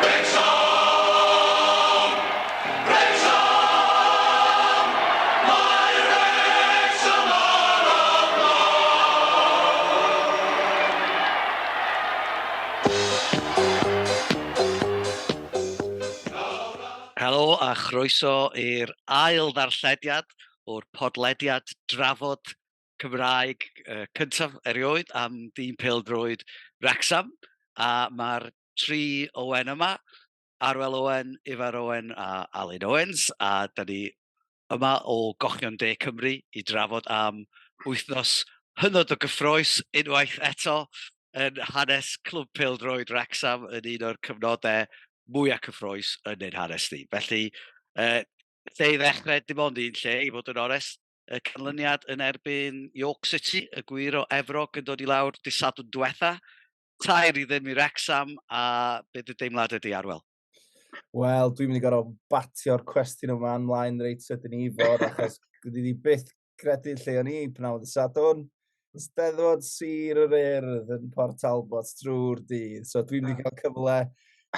Wrecsam! Wrecsam! Mae Wrecsam ar y blaen! Helo a chroeso i'r ail ddarllediad o'r podlediad drafod Cymraeg cyntaf erioed am dîm pêl-droed Wrecsam, a mae'r tri Owen yma, Arwel Owen, Ifor Owen a Alun Owens, a da ni yma o Gochion De Cymru i drafod am wythnos hynod o gyffrous unwaith eto yn hanes Clwb Pêl-droed Wrecsam yn un o'r cyfnodau mwyaf cyffrous yn ein hanes ni. Felly, lle i ddechrau, dim ond un lle i fod yn onest, y canlyniad yn erbyn York City, y gwir o Efrog yn dod i lawr dydd Sadwrn diwetha. 3-0 i Wrecsam, a be dy deimlad ydy, Arwel? Wel, dwi'n mynd i gorfod batio'r cwestiwn yma ymlaen reit sydyn i fod, achos dwi wedi byth credu lle o'n i pnawn dy Sadwrn. Steddfod Sir yr Urdd yn Port Talbot drwy'r dydd. So dwi'n mynd i cael cyfle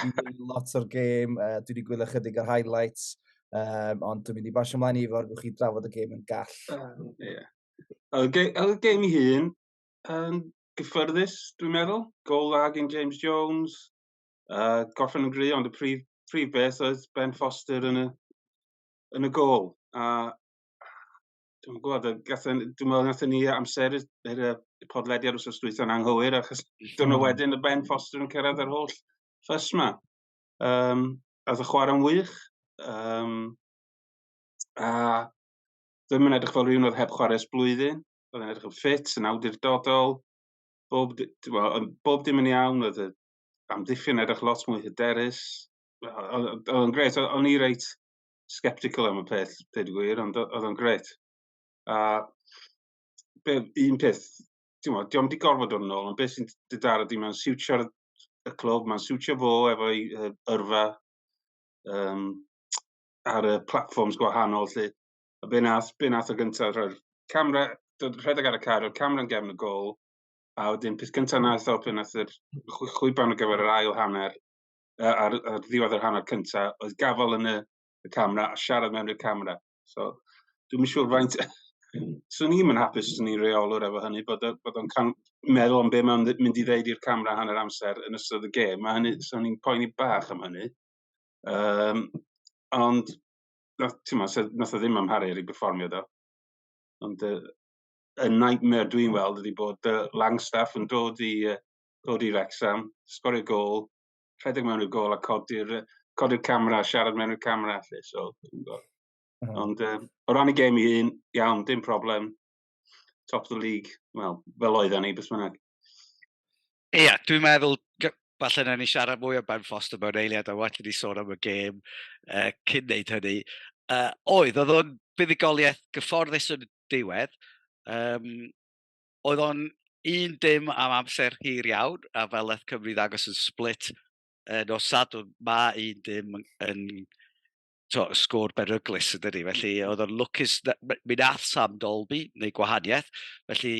i wylio lot o'r gêm. Dwi wedi gwylio chydig o'r highlights. Ond dwi'n mynd i basio ymlaen i Ifor, gwch chi drafod y gêm yn gall. Yeah. Oedd y gêm i hun yn gyffyrddus, dwi'n meddwl. Gol dda gen James Jones. Gorffen yn gry, ond y prif, prif beth oedd Ben Foster yn y, yn y gol. A dwi'n gwybod, dwi'n meddwl nathon ni amser yr podlediad wrth dwytha'n anghywir, achos dyna wedyn y Ben Foster yn cyrraedd yr holl ffys ma. Oedd y chwarae'n wych, a ddim yn edrych fel rhywun oedd heb chwarae ers blwyddyn, oedd yn edrych yn ffit, yn awdurdodol, bob, well, bob dim yn iawn, oedd y amddiffyn edrych lot mwy hyderus, oedd o'n gret, o'n i reit sceptical am y peth, dweud y gwir, ond oedd o'n gret. A be, un peth, ti'n gwybod, diolch wedi gorfod dod yn ôl, ond beth sy'n didaro di, mae'n siwtio'r y clwb, mae'n siwtio fo efo'i yrfa ar y platforms gwahanol, lle. A be nath, be nath o gyntaf, rhoi'r camera, dod rhedeg ar y car, rhoi'r camera'n gefn y gol, a wedyn peth gyntaf nath o, pan nath yr chwiban ar gyfer yr ail hanner, ar, ar ddiwedd yr hanner cyntaf, oedd gafel yn y, y camera a siarad mewn i'r camera. So, dwi'n siŵr faint... Swn i'n mynd hapus os ni'n reolwr efo hynny, bod, bod o'n can, meddwl am be mae'n mynd i ddeud i'r camera hanner amser yn ystod y gêm. Mae hynny, swn i'n poeni bach am hynny. Ond, ti'n ma, nath o ddim amharu ar ei berfformiad o. Ond y nightmare dwi'n weld ydy bod Langstaff yn dod i, dod i Wrexham, sgorio gol, rhedeg mewn i'r gol a codi'r codi camera, siarad mewn i'r camera. Lle, so, dwi'n gwybod. Ond o ran y gêm i hun, iawn, dim problem. Top of the league, wel, fel oedden ni, beth bynnag. Ie, yeah, dwi'n meddwl, falle na ni siarad mwy am Ben Foster mewn eiliad, a well i ni sôn am y gêm cyn wneud hynny. Oedd, oedd o'n buddugoliaeth gyfforddus yn y diwedd. Oedd o'n 1-0 am amser hir iawn, a fel nath Cymru ddangos yn split nos Sadwrn, mae 1-0 yn to, sgôr beryglus yn dydi, felly oedd o'n lwcus, mi nath Sam Dolby neu gwahaniaeth, felly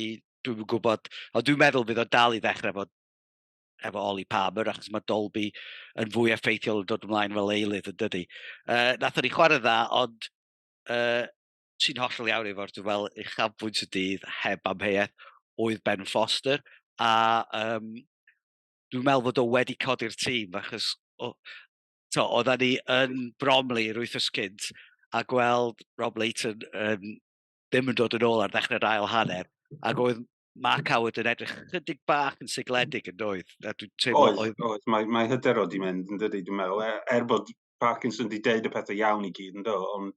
dwi'n gwybod, ond dwi'n meddwl fydd o'n dal i ddechrau efo, efo Ollie Palmer, achos mae Dolby yn fwy effeithiol yn dod ymlaen fel eilydd yn dydi. Nathon ni chwarae dda, ond ti'n hollol iawn efo'r, dwi'n meddwl, uchafbwynt y dydd heb amheuaeth oedd Ben Foster, a dwi'n meddwl fod o wedi codi'r tîm, achos o, to, oedden ni yn Bromley yr wythnos cynt, a gweld Rob Layton ddim yn dod yn ôl ar ddechrau'r ail hanner, ac oedd Mark Howard yn edrych chydig bach yn sigledig yn doedd. A dwi'n teimlo Oedd, oedd, oedd. Mae, mae hyder o di mynd yn dydi, dwi'n meddwl. Er, er bod Parkinson di deud y pethau iawn i gyd yn do, ond...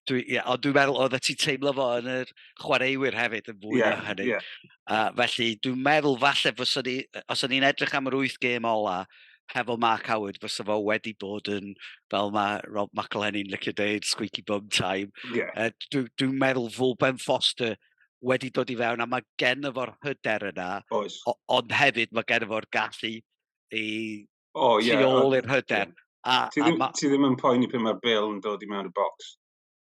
Dwi, yeah, ond dwi'n meddwl oedd ti'n teimlo fo yn yr chwaraewyr hefyd yn fwy yeah, na hynny. Yeah. Felly dwi'n meddwl falle fysa ni, os o'n ni'n edrych am yr 8 gêm ola, hefo Mark Howard, fysa fo wedi bod yn, fel mae Rob McElhenney'n licio deud, squeaky bum time. Yeah. Dwi'n dwi meddwl fod Ben Foster wedi dod i fewn, a mae gen fo'r hyder yna, Oes. Ond hefyd mae gen fo'r gallu i oh, yeah, tu ôl i'r hyder. Yeah. A, ti, ddim, a ma... ti ddim yn poeni pan mae'r bel yn dod i mewn i'r box.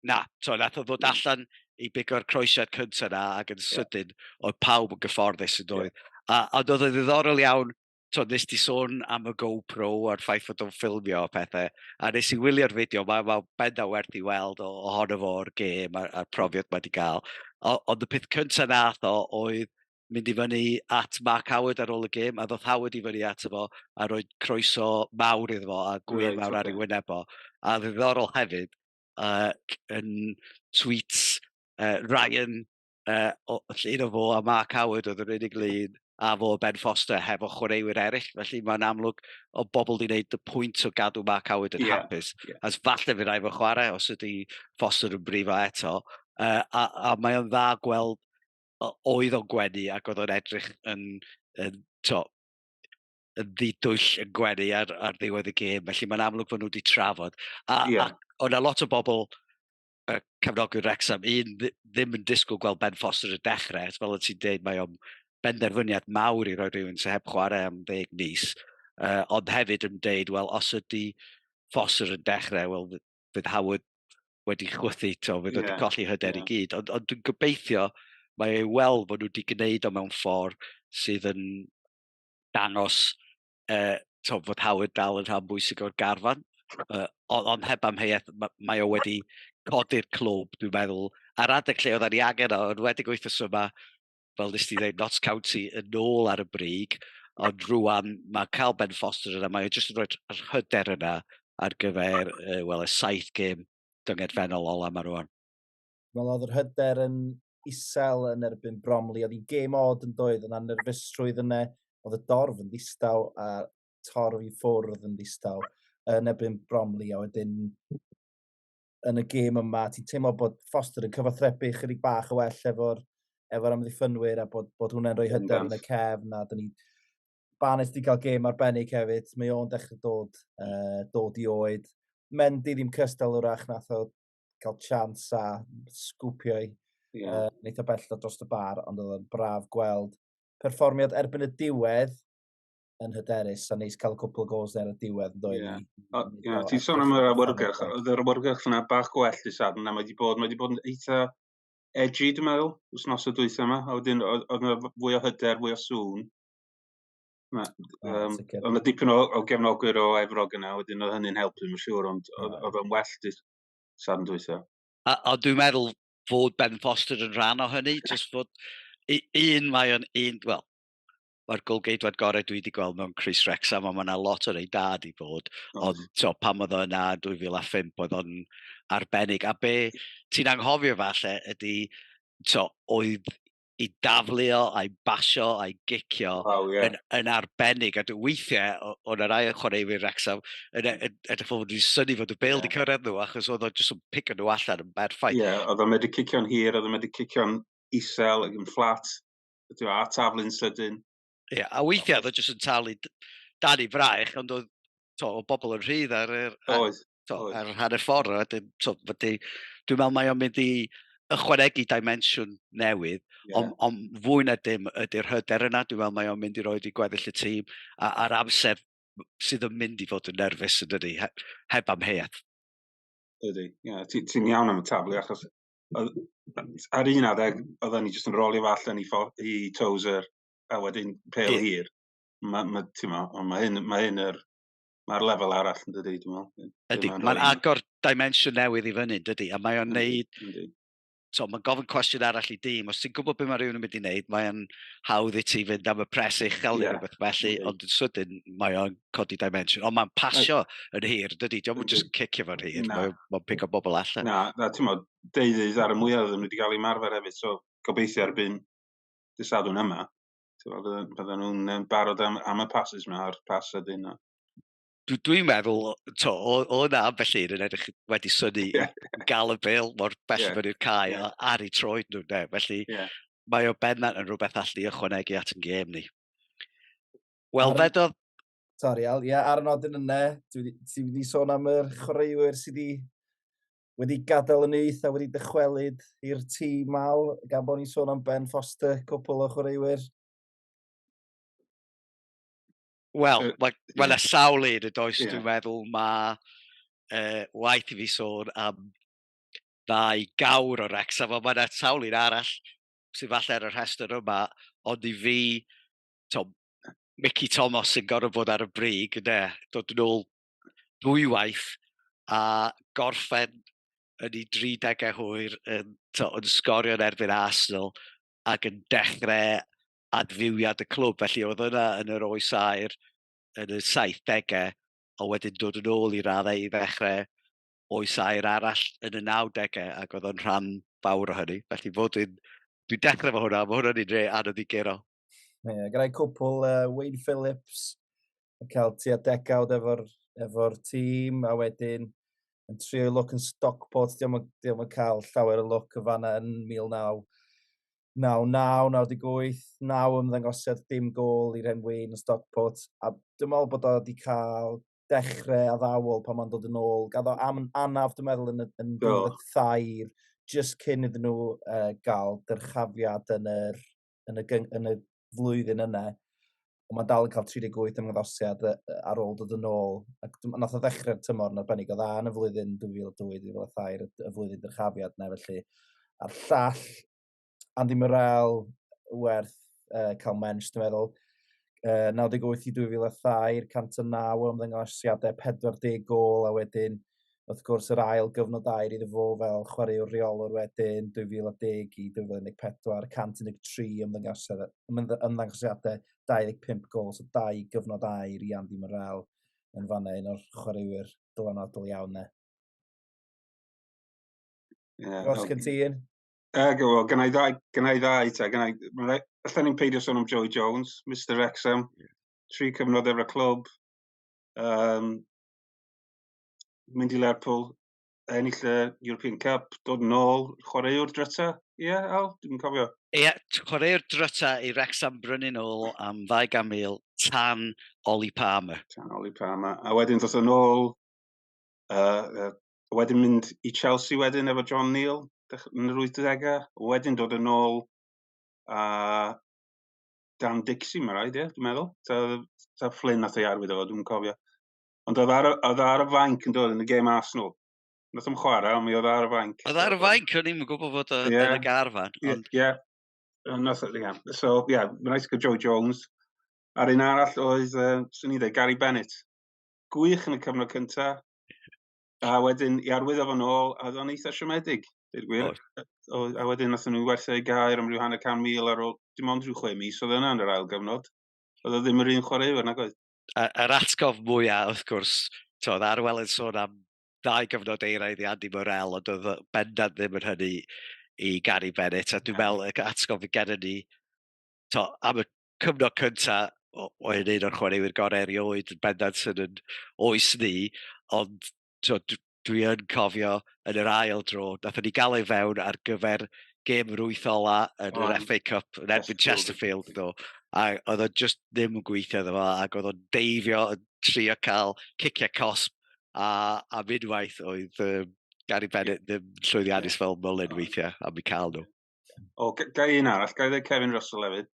Na, so nath o ddod allan i bigo'r croesiad cyntaf na ac yn sydyn yeah. oedd pawb yn gyfforddus yn doedd. Yeah. A, ond oedd yn ddiddorol iawn, to, nes ti sôn am y GoPro a'r ffaith fod o'n ffilmio a pethau, a nes i wylio'r fideo, mae ma bendant werth i weld ohono fo o'r gêm a'r profiad mae wedi cael. Ond y peth cyntaf nath o oedd mynd i fyny at Mark Howard ar ôl y gêm, a ddoth Howard i fyny ato fo a rhoi croeso mawr iddo fo a gwên mawr ar ei wyneb o. A ddiddorol hefyd, yn tweets Ryan, llun o fo a Mark Howard oedd yr unig lun a fo Ben Foster hefo chwaraewyr eraill, felly mae'n amlwg o bobl wedi gwneud y pwynt o gadw Mark Howard yn hapus. As falle fydd rhaid fo chwarae os ydy Foster yn brifo eto. A mae o'n dda gweld oedd o'n gwenu ac oedd o'n edrych yn, to, yn ddidwyll yn gwenu ar ddiwedd y gêm, felly mae'n amlwg fod nhw wedi trafod. A, a oedd 'na lot o bobl, cefnogwyr Wrexham, un ddim yn disgwyl gweld Ben Foster y dechrau, fel y ti'n deud, mae o'n benderfyniad mawr i roi rhywun sy'n heb chwarae am 10 mis, ond hefyd yn deud, wel, os ydy Foster yn dechrau, wel, fydd Howard wedi chwythu, to, fydd wedi colli hyder i gyd. Ond dwi'n gobeithio mae ei weld bod nhw wedi gwneud o mewn ffordd sydd yn dangos to, fod Howard dal yn rhan bwysig o'r garfan. Ond heb amheuaeth, mae o wedi codi'r clwb, dwi'n meddwl, ar adeg lle oedden ni angen o, yn wedi wythnos yma, fel nes ti dweud, Notts County yn ôl ar y brig, ond rwan mae cael Ben Foster yna, mae o jyst yn rhoi yr hyder yna ar gyfer wel, y 7 gêm dyngedfennol ola yma rwan. Wel, oedd yr hyder yn isel yn erbyn Bromley, oedd hi'n gêm od yn doedd, oedd yna nerfusrwydd yna, oedd y dorf yn ddistaw a torf i ffwrdd yn ddistaw yn erbyn Bromley, a wedyn yn y gêm yma, ti'n teimlo bod Foster yn cyfathrebu chydig bach o well efo'r amddiffynwyr a bod hwnna'n rhoi hyder yn y cefn, a dyn ni Barnett wedi cael gêm arbennig hefyd, mae o'n dechrau dod i oed. Mendy ddim cystal wrach, nath o cael chance a sgwpio i neith o bell o dros y bar, ond oedd o'n braf gweld perfformiad erbyn y diwedd yn hyderus, a neis cael y cwpl o gols ar y diwedd yn dod. Ti'n sôn am yr awyrgylch, oedd yr awyrgylch yna bach gwell dydd Sadwrn, a mae wedi bod yn eitha edgy, dwi'n meddwl, wythnos y dwytha yma, a wedyn oedd yna fwy o hyder, fwy o sŵn. Oedd yna dipyn o gefnogwyr o Efrog yna, wedyn oedd hynny'n helpu, mae'n siŵr, ond oedd o'n well dydd Sadwrn dwytha. A dwi'n meddwl fod Ben Foster yn rhan o hynny, jyst fod un, mae o'n un, wel, mae'r golgeidwad gorau dwi wedi gweld mewn crys Wrexham, ond mae yna lot o'r ei dad i fod, ond to, pan oedd o yna 2005, oedd o'n arbennig. A be ti'n anghofio falle ydy, to, oedd i daflu o, a'i basio, a'i gicio yn arbennig. A weithiau, o'n yr ail chwaraewyr Wrexham yn edrych fel bod nhw'n synnu fod y bêl wedi cyrraedd nhw, achos oedd o jyst yn pigo nhw allan yn berffaith. Ie, yeah, oedd o'n medru cicio'n hir, oedd o'n medru cicio'n isel, ac yn fflat, a taflu'n sydyn. Ie, yeah, a weithiau oedd o jyst yn taflu dan i fraich, ond oedd to, o bobl yn rhydd ar yr, to, ar hanner ffordd. A wedyn, to, dwi'n meddwl mae o'n mynd i ychwanegu dimensiwn newydd, on fwy na dim ydy'r hyder yna, dwi'n meddwl mae o'n mynd i roed i gweddill y tîm, a'r amser sydd yn mynd i fod yn nerfus yn dydy, heb amheuaeth. Ydy, ie, ti'n ti iawn am y taflu, achos ar un adeg, oedden ni jyst yn rolio fo allan i Tozer, a wedyn pêl hir. Ma, ti'n mo, ond mae hyn mae'r lefel arall yn dydy, dwi'n meddwl. Ydy, mae'n agor dimensiwn newydd i fyny, dydy, a mae o'n neud, so mae'n gofyn cwestiwn arall i dîm. Os ti'n gwybod beth mae rhywun yn mynd i wneud, mae'n hawdd i ti fynd am y pres uchel neu rhywbeth felly, ond yn sydyn mae o'n codi dimension. Ond mae'n pasio yn hir, dydy, dio'm jyst yn cicio fo'n hir, mae'n pigo bobl allan. Na, ti'n mo, deuddydd ar y mwyaf oedden nhw wedi cael eu marfer hefyd, so gobeithio erbyn dydd Sadwrn yma, ti'n mo, bydden nhw'n barod am y passes yma, a'r pas sydyn. Dwi'n meddwl, to, o na ambell un yn edrych wedi synnu gael y bêl mor bell fyny'r cae ar eu troed nhw, de. Felly mae o bendant yn rhywbeth allu ychwanegu at yn gêm ni. Wel, fedodd. Sorry, Al, ie, ar y nodyn yna, ti wedi sôn am yr chwaraewyr sydd wedi gadael y nyth a wedi dychwelyd i'r tîm, Al, gan bod ni'n sôn am Ben Foster, cwpl o chwaraewyr. Wel, mae yna sawl un yn does, dwi'n meddwl mae waith i fi sôn am ddau gawr o Wrexham, ond mae yna sawl un arall sydd falle ar y rhestr yma, ond i fi, to, Mickey Thomas sy'n gorfod bod ar y brig, ynde, dod yn ôl dwywaith a gorffen yn ei 30au hwyr yn, to, yn sgorio yn erbyn Arsenal ac yn dechrau adfywiad y clwb. Felly oedd yna yn yr oes aur yn y 70au, a wedyn dod yn ôl i raddau i ddechrau oes aur arall yn y 90au, ac oedd o'n rhan fawr o hynny. Felly fod dwi'n dwi dechrau efo hwnna, mae hwnna'n un rei anodd i guro. Ie, yeah, gyda'i cwpl Wayne Phillips yn cael tua degawd efo'r efo tîm, a wedyn yn trio lwc yn Stockport, diolch yn cael llawer o lwc y fanna yn 1999, 98, 9 ymddangosiad, dim gôl i'r hen Wayne yn Stockport, a dwi'n meddwl bod o wedi cael dechrau addawol pan mae'n dod yn ôl. Gadd o am anaf, dwi'n meddwl, yn, yn 2003, just cyn iddyn nhw gael dyrchafiad yn, yr, yn, y, yn y flwyddyn yna. Ond mae'n dal yn cael 38 ymddangosiad ar ôl dod yn ôl. Ac nath o ddechrau'r tymor yn arbennig o dda yn y flwyddyn 2002, 2003, y flwyddyn dyrchafiad yna, felly. A'r llall, Andy Morrell, werth cael mensh, dwi'n meddwl. 98 i 2003, 109 o ymddangosiadau, 40 gôl, a wedyn, wrth gwrs, yr ail gyfnod aur iddo fo fel chwaraewr reolwr wedyn, 2010 i 2014, 113 ymddangosiadau, ymddangosiadau 25 gôl, so dau gyfnod aur i Andy Morrell yn fanna, un o'r chwaraewyr dylanwadol iawn ne. Yeah, Ross, gen ti un? Wel, gynna i ddau, gynna i ddau ta, gynna i, allan ni'n peidio sôn am Joey Jones, Mr Wrexham, yeah. Tri cyfnod efo'r clwb, mynd i Lerpwl, ennill y European Cup, dod yn ôl, chwaraewr dryta, ie, yeah, Al, dwi'n cofio. Ie, yeah, chwaraewr dryta i Wrexham brynu nôl am 200,000 tan Ollie Palmer. Tan Ollie Palmer. A wedyn dod yn ôl, wedyn mynd i Chelsea wedyn efo John Neal yn yr 80au, wedyn dod yn ôl a Dan Dixie, mae rhaid, ie, dwi'n meddwl. Ta, ta Flynn nath ei arwydd o, dwi'n cofio. Ond oedd ar, oedd ar y fainc yn dod yn y gêm Arsenal. Nath o'm chwarae, ond mi oedd ar y fainc. Oedd ar y fainc, o'n i'n gwybod fod o yn y garfan. Ie, ond... yeah. Nath, yeah. So, ie, yeah, mae'n rhaid Joe Jones. A'r un arall oedd, swn i'n dweud, Gary Bennett. Gwych yn y cyfnod cyntaf. A wedyn, i arwyddo fo'n ôl, a oedd o'n eitha siomedig, dweud gwir. O, a wedyn nath nhw werthu ei gair am ryw 500,000 ar ôl, dim ond rhyw 6 mis, oedd yna yn yr ail gyfnod. Oedd o ddim yr un chwaraewyr, nag oedd? Yr atgof mwyaf, wrth gwrs, to, oedd Arwel yn sôn am ddau gyfnod eiraidd i Andy Morrell, ond oedd bendant ddim yn hynny i Gary Bennett, a dwi'n meddwl y atgof gen ni, to, am y cyfnod cyntaf, oedd un o'r chwaraewyr gorau erioed yn bendant yn yn oes ni, ond to, dwi yn cofio yn yr ail dro, nathon ni gael ei fewn ar gyfer gêm yr wyth ola yn yr FA Cup yn erbyn Chesterfield, do. A oedd o just ddim yn gweithio iddo fo, ac oedd o'n deifio yn trio cael ciciau cosb, a am unwaith oedd Gary Bennett ddim llwyddiannus fel Mullin weithiau am eu cael nhw. O, gai un arall, gai ddweud Kevin Russell hefyd.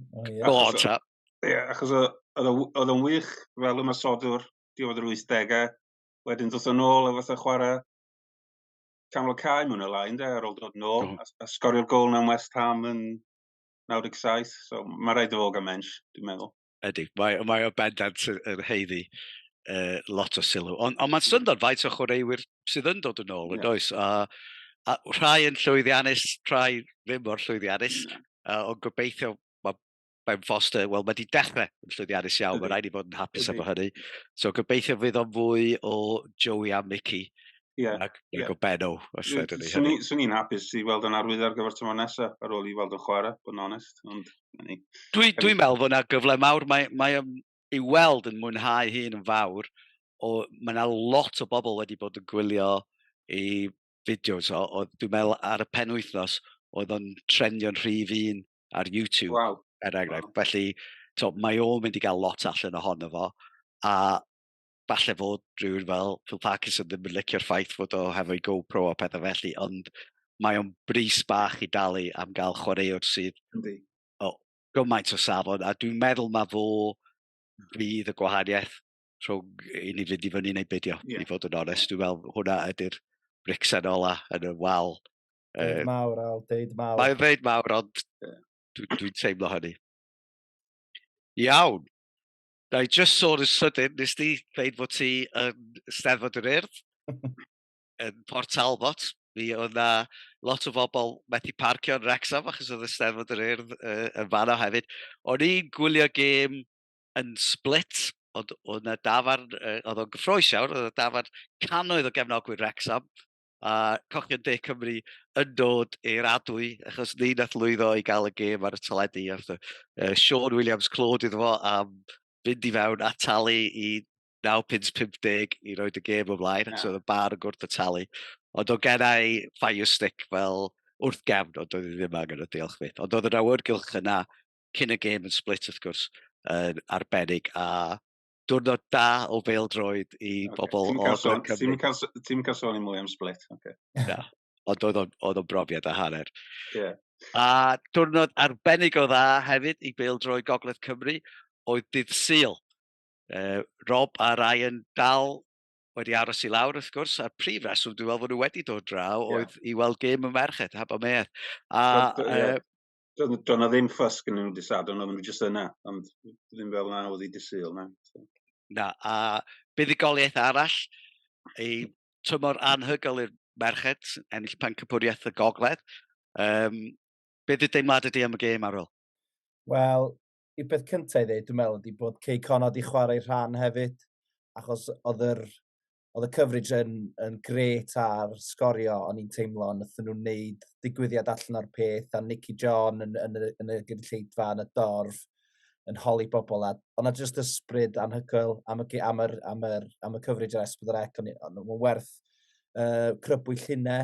O, ie. Go on, ta. Ie, achos oedd o'n wych fel ymosodwr diwedd yr 80au, wedyn ddoth o'n ôl a fatha chwarae canol cae mewn y lain, de, ar ôl dod nôl, a sgorio'r gôl mewn West Ham yn 97, so mae rhaid i fo gael mensh, dwi'n meddwl. Ydy, mae, mae o bendant yn haeddu lot o sylw. Ond on mae'n syndod faint o chwaraewyr sydd yn dod yn ôl, yn oes? A rhai yn llwyddiannus, rhai ddim mor llwyddiannus, ond gobeithio mae Ben Foster, wel, mae wedi dechrau yn llwyddiannus iawn, mae rhaid i fod yn hapus efo hynny. So gobeithio fydd o'n fwy o Joey a Mickey nag o Benno, os ydyn ni hynny. Swn i'n hapus i weld yn arwydd ar gyfer tymor nesaf, ar ôl i weld yn chwarae, bod yn onest. Ond, ni. Dwi'n dwi meddwl fod yna gyfle mawr, mae, mae i weld yn mwynhau hun yn fawr, o, mae yna lot o bobl wedi bod yn gwylio i fideos o, o dwi'n meddwl ar y penwythnos, oedd o'n trendio'n rhif un ar YouTube, er enghraifft. Wow. Felly, to, mae o'n mynd i gael lot allan ohono fo, a falle fod rhywun fel Phil Parkinson ddim yn licio'r ffaith fod o hefo'i GoPro a pethau felly, ond mae o'n bris bach i dalu am gael chwaraewr sydd o gymaint o safon, a dwi'n meddwl ma fo fydd y gwahaniaeth rhwng i ni fynd i fyny neu beidio, i fod yn onest. Dwi'n meddwl hwnna ydy'r bricsen ola yn y wal. Deud mawr, Al, deud mawr. Mae'n ddeud mawr, ond dwi'n teimlo hynny. Iawn. Na i just sôn yn sydyn, nes di ddeud fod ti yn Steddfod yr Urdd yn Port Talbot. Mi oedd na lot o bobl methu parcio yn Wrexham achos oedd y Steddfod yr Urdd yn fanno hefyd. O'n i'n gwylio gêm yn Split, ond oedd na dafarn, oedd o'n gyffroes iawn, oedd na dafarn cannoedd o gefnogwyr Wrexham, a Cochion De Cymru yn dod i'r adwy, achos ni nath lwyddo i gael y gêm ar y teledu. After, Sean Williams clod iddo fo am fynd i fewn a talu i 9.50 i roed y gêm ymlaen, achos oedd y bar yn gwrth y talu. Ond oedd gen i Fire Stick fel wrth gefn, ond doedd i ddim angen o, diolch byth. Ond oedd yr awyrgylch yna cyn y gêm yn Split, wrth gwrs, yn arbennig, a diwrnod da o bêl-droed i bobl o Ogledd Cymru. Ti'n cael sôn i mwy am Split, oce. Okay. Na, ond oedd o'n brofiad a hanner. Yeah. A diwrnod arbennig o dda hefyd i bêl-droed Gogledd Cymru oedd dydd Sul. Rob a Ryan dal wedi aros i lawr wrth gwrs, a'r prif reswm dwi'n meddwl fod nhw wedi dod draw oedd i weld gêm y merched, heb o meth. A, yeah. Doedd 'na ddim ffys gyda nhw dydd Sadwrn, oedden nhw jyst yna, ond ddim fel yna oedd hi dydd Sul, na. So. Na, a buddugoliaeth arall, ei tymor anhygoel i'r merched, ennill pencampwriaeth y Gogledd. Beth ydy deimlad ydy am y gêm, Arwel? Wel, y peth cyntaf i ddweud, dwi'n meddwl, ydy bod Cei Connah wedi chwarae rhan hefyd, achos oedd yr oedd y coverage yn grêt ar sgorio, o'n i'n teimlo, nathon nhw wneud digwyddiad allan o'r peth, a Nicky John yn y gynulleidfa, yn y dorf, yn holi bobl, a o'na jyst ysbryd anhygoel am y coverage ar S4C, o'n nhw'n werth crybwyll hynna.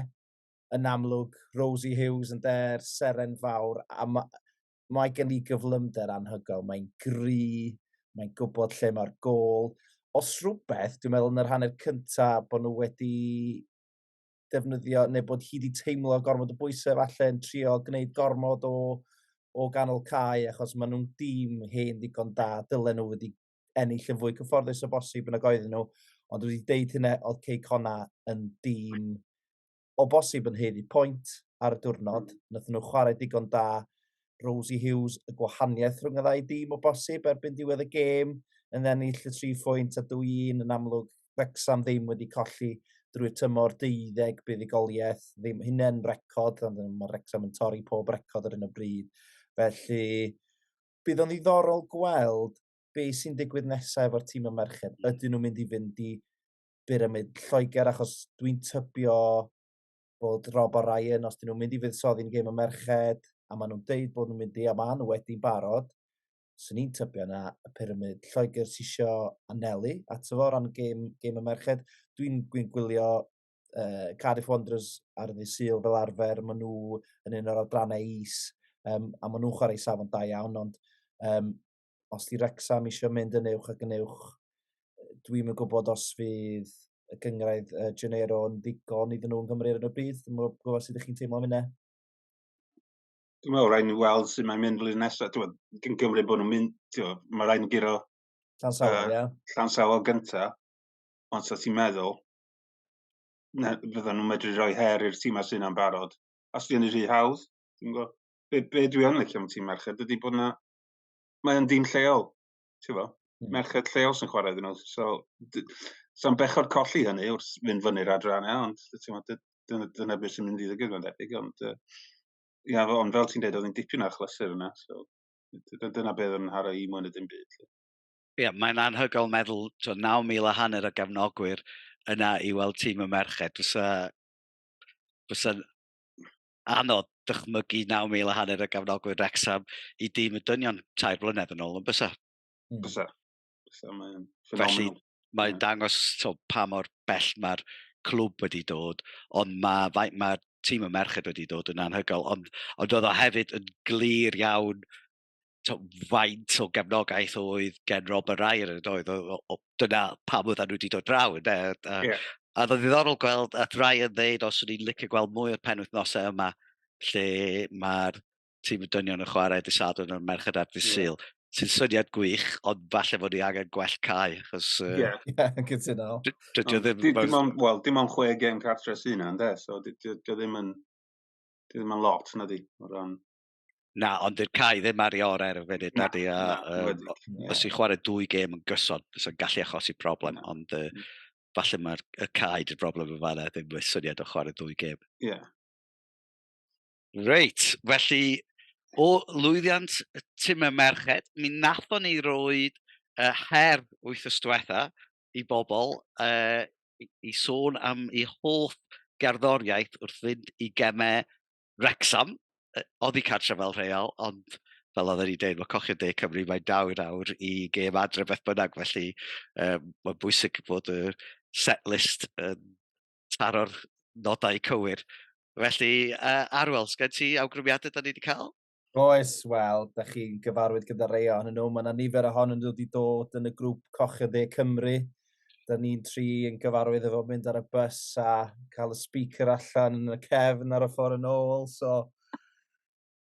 Yn amlwg, Rosie Hughes yn der, seren fawr, a mae gen i gyflymder anhygoel, mae'n gry, mae'n gwybod lle mae'r gôl. Os rhywbeth, dwi'n meddwl yn yr hanner cynta bod nhw wedi defnyddio, neu bod hi wedi teimlo gormod o bwysau falle yn trio gwneud gormod o ganol cae, achos maen nhw'n dîm hen ddigon da, dylen nhw wedi ennill yn fwy cyfforddus o bosib yn y oedden nhw, ond wedi deud hynna, oedd Cei Connah yn dîm o bosib yn haeddu pwynt ar y diwrnod. Nathon nhw chwarae digon da. Rosie Hughes, y gwahaniaeth rhwng y ddau dîm o bosib erbyn diwedd y gêm, yn ennill y 3 phwynt a 2-1. Yn amlwg, Wrexham ddim wedi colli drwy'r tymor, 12 buddugoliaeth, ddim hynny'n record, ond mae Wrexham yn torri pob record ar hyn o bryd. Felly, bydd o'n ddiddorol gweld be sy'n digwydd nesaf efo'r tîm y merched. Ydyn nhw'n mynd i fynd i Pyramid Lloegr, achos dwi'n tybio bod Rob a Ryan, os dyn nhw'n mynd i fuddsoddi'n gêm y merched, a maen nhw'n deud bod nhw'n mynd i, a maen nhw wedi'n barod, swn i'n tybio na y Pyramid Lloegr sy'n isio anelu ato fo ran gêm y merched. Dwi'n dwi gwylio Cardiff Wanderers ar ddydd Sul fel arfer, maen nhw yn un o'r adrannau is, a maen nhw'n chwarae safon da iawn, ond os di Wrexham eisiau mynd yn uwch ac yn uwch, dwi'm yn gwybod os fydd y gynghrair Genero yn ddigon iddyn nhw yn Gymru ar y bryd. Dwi'm yn gwybod sut ydych chi'n teimlo am hynna. Dwi'n meddwl rhaid ni weld sut mae'n mynd flwyddyn nesaf. Dwi'n meddwl, gymryd bod nhw'n mynd, ti'n mae rhaid nhw guro Llansawel, ie. Llansawel gynta, ond sa ti'n meddwl, na, fyddan nhw'n medru rhoi her i'r tîmau sy'n yna'n barod. Os di hynny rhy hawdd, dwi'n gwybod. Be dwi yn licio am tîm merched ydy bod na, mae o'n dîm lleol, ti'n fo? Merched lleol sy'n chwarae iddyn nhw. So, sa'n bechod colli hynny wrth fynd fyny'r adrannau, ond ti'n mo, dyna beth sy'n mynd i ddigwydd mae'n debyg. Ond, ia, ond fel ti'n dweud, oedd hi'n dipyn o achlysur yna. So, dyna beth yn hara i mwy na dim byd. Ie, yeah, mae'n anhygoel meddwl, 9,500 o gefnogwyr yna i weld tîm y merched. Fysa anodd dychmygu 9,500 o gefnogwyr Wrexham i dîm y dynion 3 blynedd yn ôl, yn bysa? Bysa. Bysa, mae'n Felly mae'n dangos to, pa mor bell mae'r clwb wedi dod, ond mae ma tîm y merched wedi dod yn anhygoel, ond oedd o hefyd yn glir iawn to, faint o gefnogaeth oedd gen Rob a Ryan yn doedd, o, dyna pam oedden nhw wedi dod draw, ynde? A, yeah. A oedd ddiddorol gweld at Ryan ddeud os o'n i'n licio gweld mwy o'r penwythnosau yma lle mae'r tîm y dynion yn chwarae dydd Sadwrn a'r merched ar dydd Sul. Sy'n syniad gwych, ond falle fod ni angen gwell cae, achos Ie, yeah, cytuno. Dydy o ddim Dim ond, wel, dim ond chwe gêm cartre sy'n yna, ynde? So, dy o ddim yn, dy ddim yn lot, na di, o ran. Na, ond dyw'r cae ddim ar ei orau ar y funud, na di. A, um, os ti'n chwarae dwy gêm yn gyson, fysa'n gallu achosi problem, na. Ond falle mae'r y cae di'r broblem yn fanna, ddim y syniad o chwarae dwy gêm. Ie. Yeah. Reit, felly o lwyddiant y tîm y merched, mi nathon ni roed her wythnos diwetha i bobl i, i sôn am eu hoff gerddoriaeth wrth fynd i gemau Wrecsam, oddi cartre fel rheol, ond fel oedden ni'n deud, mae Cochion De Cymru, mae'n dawr awr i gêm adre beth bynnag, felly mae'n bwysig bod y set list yn taro'r nodau cywir. Felly, Arwel, sgen ti awgrymiadau da ni wedi cael? Oes, wel, da chi'n gyfarwydd gyda rei ohonyn nhw. Mae yna nifer ohonyn nhw wedi dod yn y grŵp Cochion De Cymru. Da ni'n tri yn gyfarwydd efo mynd ar y bus a cael y speaker allan yn y cefn ar y ffordd yn ôl. So,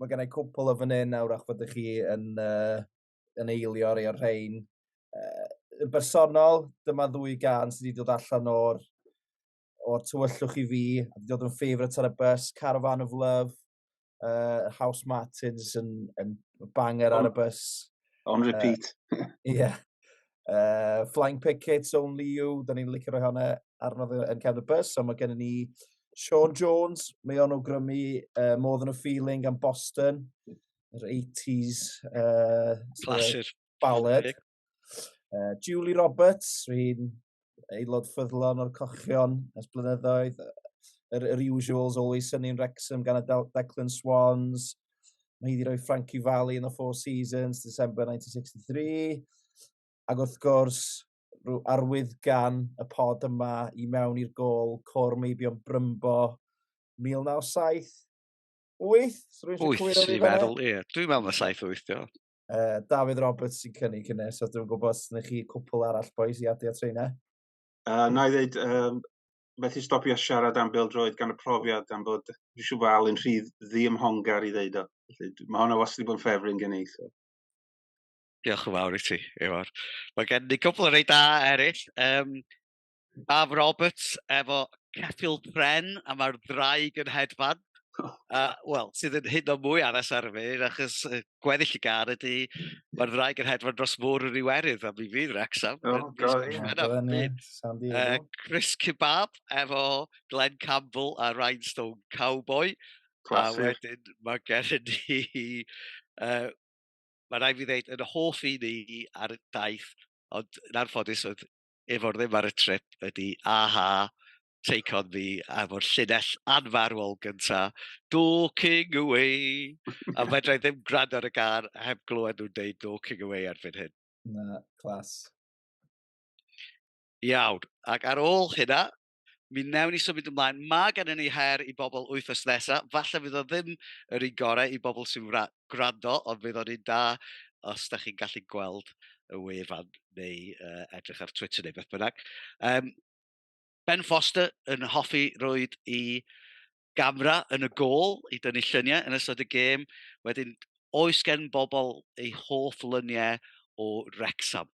mae gennau cwpl o fan hyn nawr ach fod chi yn eilio rei o'r rhain. Yn bersonol, dyma ddwy gan sydd wedi dod allan o'r tywyllwch i fi, a wedi dod yn favourite ar y bus, Caravan of Love, House Martins yn banger ar y bus. On repeat. Yeah. Flying Pickets, Only You, da ni'n licio rhoi hwnna arno fe yn cefn y bus, so mae gennym ni Sean Jones, mae o'n awgrymu More Than a Feeling gan Boston, yr 80s Clasur. Ballad. Julie Roberts, hi'n aelod ffyddlon o'r Cochion ers blynyddoedd. Yr usuals, Always Sunny in Wrexham gan y Declan Swans. Mae hi wedi rhoi Frankie Valli in the Four Seasons, December 1963. Ac wrth gwrs, arwydd gan y pod yma i mewn i'r gol, Côr Meibion Brymbo, 1978. Wyth, dwi'n meddwl, ie. Dwi'n meddwl mae 7-8, dio. David Roberts sy'n cynnig hynny, so dwi'n gwybod os ydych chi cwpl arall, boys, i adio at rheina. Na i ddeud, methu stopio siarad am bêl-droed gan y profiad am bod dwi'n siŵr bod Alun rhy ddiymhongar i ddeud o. Felly, mae hwnna wastad wedi bod yn ffefryn gen i. So. Diolch yn fawr i ti, Ifor. Mae gen ni cwpl o rei da eraill. Daf Roberts efo ceffyl pren a mae'r ddraig yn hedfan. Wel, sydd yn hyd yn oed mwy addas ar y funud, achos gweddill y gar ydy, mae'r ddraig yn hedfan dros fôr yr Iwerydd, a mi fydd Wrexham. Oh, God, ie. San Diego. Chris Kebab efo Glenn Campbell a Rhinestone Cowboy. Classic. A wedyn mae gen ni, mae rhaid fi ddeud, yn hoff i ni ar y daith, ond yn anffodus oedd efo'r ddim ar y trip, ydy AHA, Take On Me, efo'r llinell anfarwol gynta, Dorking Away. A fedra i ddim gwrando ar y gar heb glywed nhw'n deud Dorking Away erbyn hyn. Na, clas. Iawn, ac ar ôl hynna, mi wnawn ni symud ymlaen. Mae gennym ni her i bobl wythnos nesaf. Falle fydd o ddim yr un gorau i bobl sy'n gwrando, ond fydd o'n un da os da chi'n gallu gweld y wefan neu edrych ar Twitter neu beth bynnag. Ben Foster yn hoffi roed i gamera yn y gôl i dynnu lluniau yn ystod y gêm. Wedyn, oes gen bobl eu hoff luniau o Wrexham?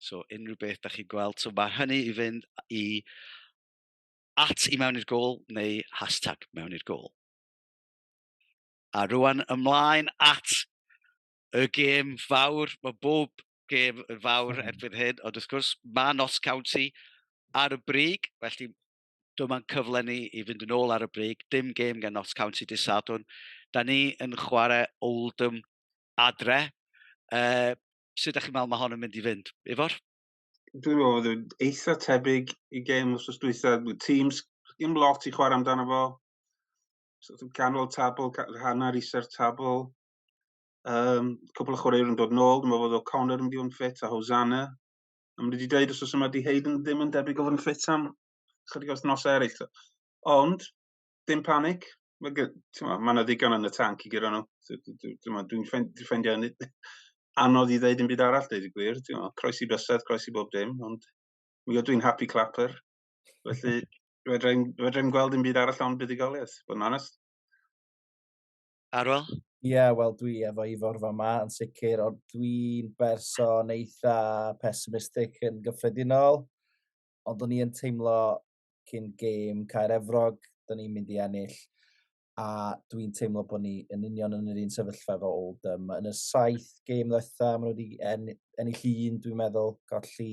So, unrhyw beth da chi'n gweld. So, mae hynny i fynd i at i mewn i'r gôl neu hashtag mewn i'r gôl. A rwan ymlaen at y gêm fawr. Mae bob gêm yn fawr erbyn hyn, ond wrth gwrs mae Notts County ar y brig, felly dyma'n cyfle ni i fynd yn ôl ar y brig. Dim gêm gan Notts County dydd Sadwrn. Da ni yn chwarae Oldham adre. Sut ydych chi'n meddwl mae hon yn mynd i fynd? Ifor? Dwi'n meddwl bod yn eitha tebyg i gêm wythnos dwytha. Teams, dim lot i chwarae amdano fo. Sort of canol tabl, hanner isa'r tabl. Cwpl o chwaraewyr yn dod nôl. Dwi'n meddwl bod O'Connor yn mynd i fod yn ffit a Hosanna. A maen nhw wedi dweud wythnos yma di Hayden ddim yn debyg o fod yn ffit am chydig o wythnosau eraill. Ond, dim panic. Mae yna ddigon yn y tanc i guro nhw. Dwi'n ffeindio hynny anodd i ddeud yn byd arall, deud y gwir. Croesi bysedd, croesi bob dim, ond mi ydw i'n happy clapper. Felly, fedra i'm gweld dim byd arall ond buddugoliaeth, bod yn onest. Arwel? Ie, yeah, wel, dwi efo Ifor fa ma yn sicr, ond dwi'n berson eitha pessimistic yn gyffredinol, ond o'n i yn teimlo cyn gêm Caer Efrog, da ni'n mynd i ennill. A dwi'n teimlo bod ni yn union yn yr un sefyllfa efo Oldham. Yn y 7 gêm ddiwetha, maen nhw wedi ennill 1, dwi'n meddwl, colli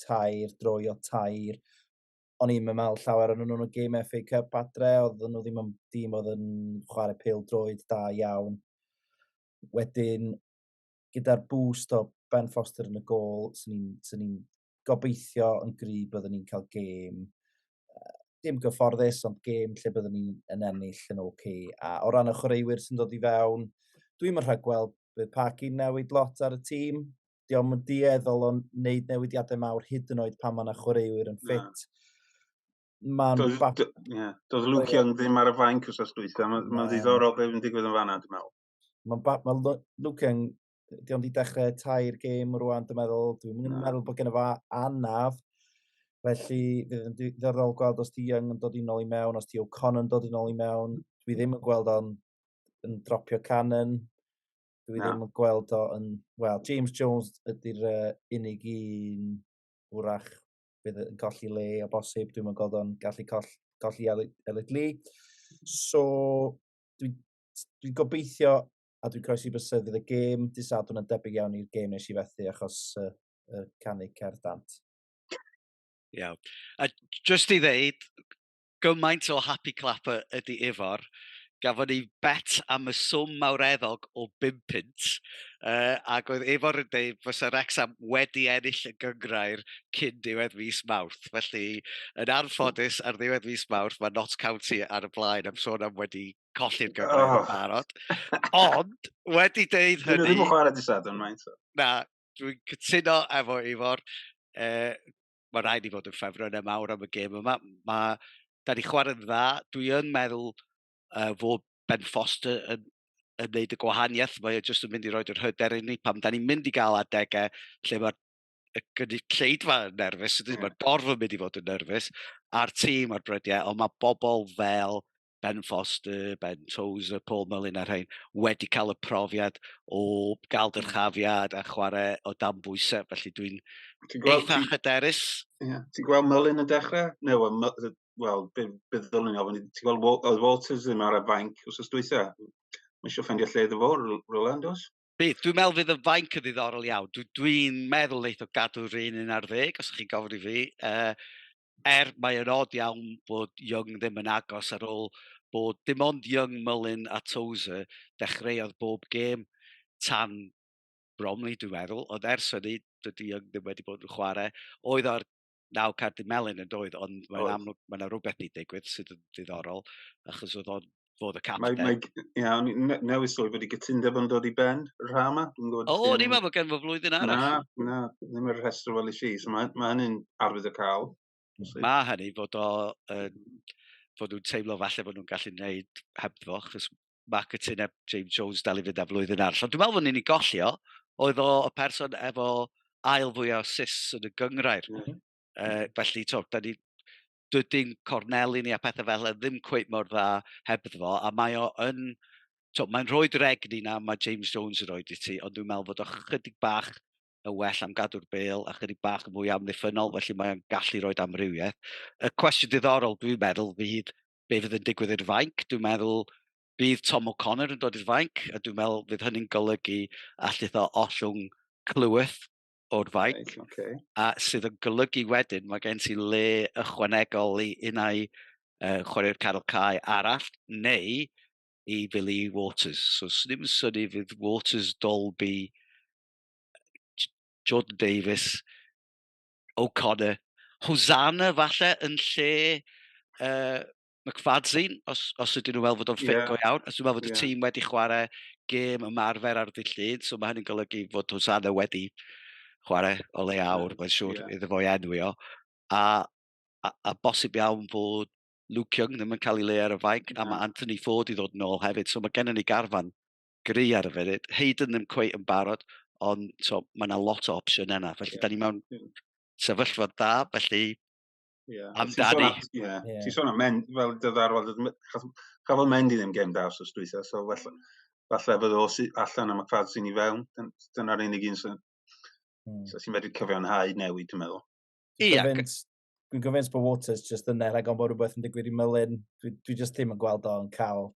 3, droi o 3. O'n i'n meddwl llawer o'n nhw'n y gêm FA Cup adre, oedden nhw ddim yn dîm oedd yn chwarae pêl-droed da iawn. Wedyn, gyda'r boost o Ben Foster yn y gôl, sy'n ni'n ni gobeithio yn gry byddwn ni'n cael gêm, dim gyfforddus, ond gêm lle byddwn ni'n yn ennill yn oce. Okay. A o ran y chwaraewyr sy'n dod i fewn, dwi'n mynd rhagweld bydd Parky'n newid lot ar y tîm. Dio'm yn dueddol o wneud newidiadau mawr hyd yn oed pan mae yna chwaraewyr yn ffit. Mae'n doedd, yeah, doedd Luke Young ddim ar y fainc wrth dwytha. Mae'n ma ddiddorol beth yn digwydd yn fanna, dwi'n meddwl. Mae ma Luke Young, dio'm di dechrau 3 gêm rwan, dwi'n meddwl. Dwi'n no. meddwl bod gen fo anaf. Felly, fydd yn ddiddorol gweld os di Young yn dod i nôl i mewn, os di O'Connor yn dod i nôl i mewn. Dwi ddim yn gweld o'n yn dropio Cannon. Dwi no. ddim yn gweld o yn... Wel, James Jones ydy'r unig un wrach fydd yn colli le o bosib. Dwi'n yn gweld o'n gallu colli Elliot Lee. So, dwi'n dwi gobeithio a dwi'n croesi bysedd fydd y gêm dydd Sadwrn yn debyg iawn i'r gêm nes i fethu achos canu cerdd dant. Iawn. A just i ddeud, gymaint o happy clapper ydy Ifor, gafon ni bet am y swm mawreddog o 5 punt, ac oedd Ifor yn deud fysa Wrexham wedi ennill y gynghrair cyn diwedd mis Mawrth. Felly, yn anffodus, ar ddiwedd mis Mawrth, mae Notts County ar y blaen am sôn am wedi colli'r gynghrair yn barod. Ond, wedi deud hynny... Dyn nhw ddim yn chwarae dydd Sadwrn, mae'n so. Na, dwi'n cytuno efo Ifor. Mae rhaid i fod yn ffefrynnau mawr am y gêm yma. Da ni chwarae'n dda. Dwi yn meddwl fod Ben Foster yn wneud y gwahaniaeth. Mae o jyst yn mynd i roed yr hyder i ni pam da ni'n mynd i gael adegau lle mae'r gynulleidfa yn nerfus, mae'r dorf yn mynd i fod yn nerfus, a'r tîm a'r brydiau, ond mae bobl fel Ben Foster, Ben Tozer, Paul Mullin a'r rhain wedi cael y profiad o gael dyrchafiad a chwarae o dan bwysau, felly dwi'n eitha hyderus. Yeah. Ti'n gweld Mullin yn dechrau? No, wel, bydd ddylwn i ofyn, ti'n gweld oedd Walters ddim ar y fainc wsos dwytha? Mae eisiau ffeindio lle iddo fo, rhywle, does? Bydd, dwi'n meddwl fydd y fainc yn ddiddorol iawn. Dwi'n meddwl neith o gadw'r 11, os ydych chi'n gofyn i fi. Mae yn od iawn bod Young ddim yn agos ar ôl bod dim ond Young, Mullin a Tozer dechreuodd bob gêm tan Bromley, dwi'n meddwl. Ond ers hynny, dydy Young ddim wedi bod yn chwarae. Oedd o'r 9 cardyn melyn yn doedd, ond mae'n amlwg, mae yna rhywbeth i digwydd sydd yn diddorol, achos oedd o'n fod y capten. Ie, newydd sylwi bod i gytundeb yn dod i ben yr ha yma. O, ni'n meddwl bod gen fo flwyddyn arall. Na, ddim yr rhestr fel i si, so mae hynny'n arwydd o cael. Mae hynny fod o, fod nhw'n teimlo falle bod nhw'n gallu gwneud hebddo, achos mae cytundeb James Jones dal i fynd am flwyddyn arall. Ond dwi'n meddwl fod ni'n ei golli o, oedd o y person efo ail fwy o assists yn y gynghrair. Felly, to, da ni, dydy'n corneli ni a pethau fel yna ddim cweit mor dda hebddo fo, a mae o yn, to, mae'n rhoi'r egni na mae James Jones yn rhoi i ti, ond dwi'n meddwl fod o chydig bach yn well am gadw'r bêl a chydig bach yn fwy amddiffynnol, felly mae'n gallu rhoi amrywiaeth. Y cwestiwn diddorol, dwi'n meddwl, fydd be fydd yn digwydd i'r fainc. Dwi'n meddwl bydd Tom O'Connor yn dod i'r fainc, a dwi'n meddwl fydd hynny'n golygu allith o ollwng Cleworth o'r fainc, right, okay. A sydd yn golygu wedyn mae gen ti le ychwanegol i unau chwarae'r canol cae arall, neu i Billy Waters. So, swn i'm yn synnu fydd Waters, Dolby, Jordan Davies, O'Connor, Hosanna falle yn lle McFadzean, os ydyn nhw'n meddwl fod o'n ffit go iawn. Os dwi'n meddwl fod y tîm wedi chwarae gêm ymarfer ar ddydd Llun, so mae hynny'n golygu fod Hosanna wedi chwarae o le awr, mae'n siŵr iddo fo i enwi o. A bosib iawn fod Luke Young ddim yn cael ei le ar y fainc, a mae Anthony Ford i ddod nôl hefyd, so mae gennym ni garfan gry ar y funud. Hayden ddim cweit yn barod, ond so, mae yna lot o opsiwn yna. Felly, da ni mewn sefyllfa dda, felly amdani. Ti'n sôn am Mendy, fel dyddarwal, chafodd Mendy ddim gêm da wsos dwytha, so falle fydd o allan am y McFadzean i fewn. Dyna'r unig un sy'n so, sy'n medru cyfiawnhau newid, dwi'n meddwl. Ie. Dwi'n convinced bod Waters just yna, rhaid ond bod rhywbeth yn digwydd i Mullin. Dwi just ddim yn gweld o'n cael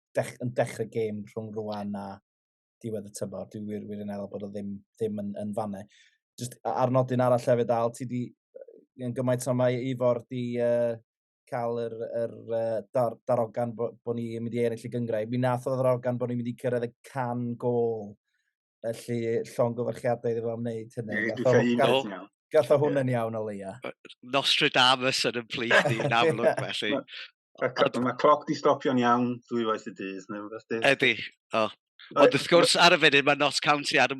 yn dechrau gêm rhwng rwan a diwedd y tymor. Dwi wir wirioneddol bod o ddim yn fanne. Just ar nodyn arall hefyd, Al, ti di, yn gymaint o mae Ifor di cael yr darogan bo ni'n mynd i ennill y gynghrair. Mi nath o ddarogan bod ni'n mynd i cyrraedd y 100 gol. Felly, llongyfarchiadau iddo fo am wneud hynny. Dwi'n cael un peth yn iawn. Gath o hwnna'n iawn o leia. Nostradamus yn y plith ni yn amlwg, felly. Mae cloc di stopio'n iawn ddwywaith y dydd. Neu rhywbeth, di. Ydy. O. Ond wrth gwrs, ar y funud, mae Notts County ar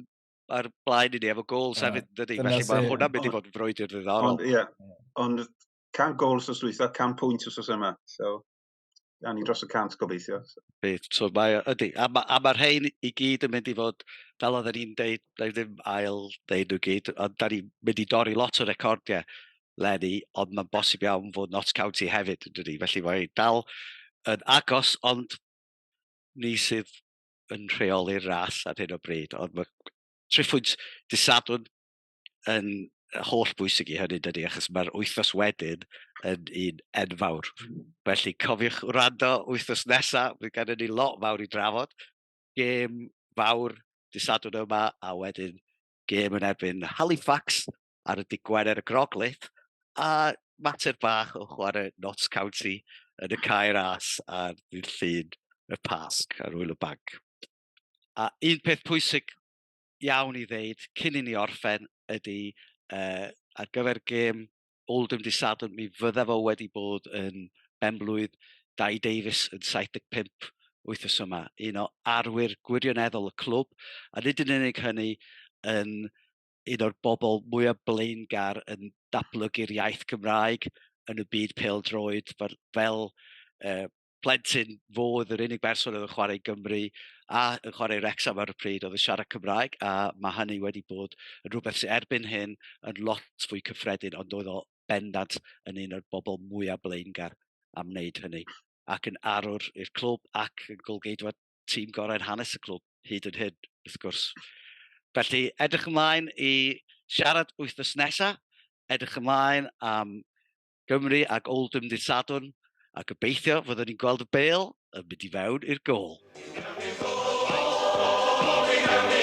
blaen i ni efo goals hefyd, dydy. Dyna Felly mae hwnna'n mynd i fod yn frwydr ddiddorol. Ond, ie, ond 100 gol wsos dwytha, 100 pwynt wsos yma. So, a ni dros y 100 gobeithio. So. Bydd. So mae, ydy, a ma rhain i gyd yn mynd i fod, fel oedden ni'n deud, na i ddim ail deud nhw gyd, ond da ni'n mynd i dorri lot o recordiau leni, ond mae'n bosib iawn fod Notts County hefyd, yn dydi? Felly mae'n dal yn agos, ond ni sydd yn rheoli'r ras ar hyn o bryd. Ond mae triphwynt dydd Sadwrn yn holl bwysig i hynny, dydy, achos mae'r wythnos wedyn yn un enfawr. Felly cofiwch wrando wythnos nesaf, fydd gennym ni lot fawr i drafod. Gêm fawr dydd Sadwrn yma, a wedyn gêm yn erbyn Halifax ar y dydd Gwener y Groglith, a mater bach o chwarae Notts County yn y Cae Ras ar ddydd Llun y Pasg ar Wyl y Banc. A un peth pwysig iawn i ddeud cyn i ni orffen ydy ar gyfer gêm Oldham dydd Sadwrn, mi fydda fo wedi bod yn benblwydd Dai Davies yn 75 wythnos yma, un o arwyr gwirioneddol y clwb, a nid yn unig hynny, yn un o'r bobl mwyaf blaengar yn datblygu'r iaith Gymraeg yn y byd pêl-droed, fel plentyn fo oedd yr unig berson oedd yn chwarae i Gymru a yn chwarae i Wrexham ar y pryd oedd yn siarad Cymraeg, a mae hynny wedi bod yn rhywbeth sydd erbyn hyn yn lot fwy cyffredin, ond oedd o bendant yn un o'r bobl mwyaf blaengar am wneud hynny, ac yn arwr i'r clwb ac yn golgeidwad tîm gorau'n hanes y clwb hyd yn hyn, wrth gwrs. Felly, edrych ymlaen i siarad wythnos nesaf, edrych ymlaen am Gymru ac Oldham dydd Sadwrn, a gobeithio fyddwn ni'n gweld y bêl yn mynd i fewn i'r gôl. Cymru!